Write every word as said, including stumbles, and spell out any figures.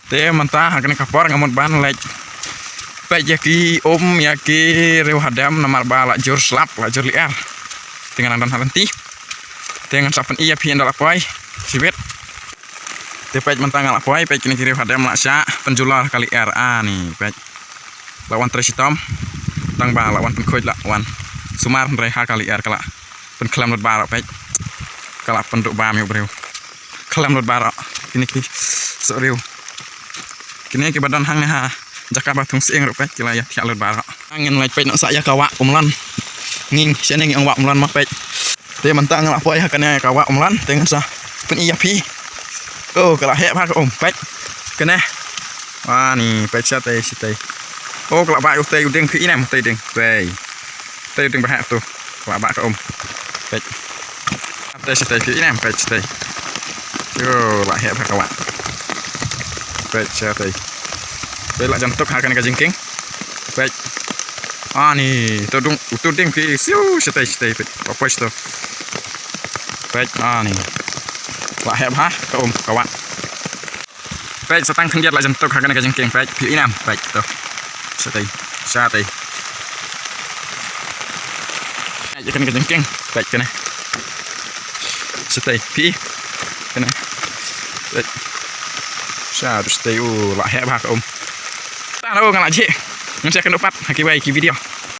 Te mynta ha kane ka por nga mut ban leit peit ïa ki um ïa ki riew hadem namar ba la jur slap, la jur lyer. Te nga nang don ha lynti. Te ngan sa pyni ïa phi ynda la poi shibit. Te peit mynta nga la poi, peit kine ki riew hadem la shah pynjulor ka lyer. Ani peit. La wan trei shitom. Tang ba la wan pynkhuid, la wan sumar hynrei ha ka lyer ka la pynkhlem lut baroh, peit. Ka la pynduh bam ïa u briew. Khlem lut baroh. Kine ki soh riew. Kine kiba don hangne ha jaka ba thung sying ruh, peit, ki la ïa thiah lut baroh. Ngin leit peit noh sa ïa ka wah umlon. Ngin shane ngi ong wah umlon ma, peit. Te mynta nga la poi ha kane ka wah umlon, te ngan sa pyni ïa phi. Oh, ka la heh bha ka um, peit. Kane. Ani, peit shatei, shatei. Oh, ka la bah ïa utei u dieng, phi i ne em utei dieng. Tei. Tei u dieng ba heh tu. Ka la bah ka um. Peit. Shatei, shatei, phi i ne em, peit shatei. Yo, la heh bha ka wah. Peit shatei. Peit, la jan tuk ha kane ka jingkieng. Peit. Ani, to dung, to ding phi, siu, shatei, shatei, peit. Ba poi shato. Peit, ani. La heh bha ka um, ka wah. Peit, sa tang khyndiat la jan tuk ha kane ka jingkieng, peit, phi i ne em, peit, to. Shatei, shatei. Peit, kane ka jingkieng, peit, kane. Shatei, phi i, kane. Peit. Sha, tu shatei, u, la heh bha ka um. Tang, u, nga la jhieh. Ngin sa ïakynduh pat ha kiwei ki video.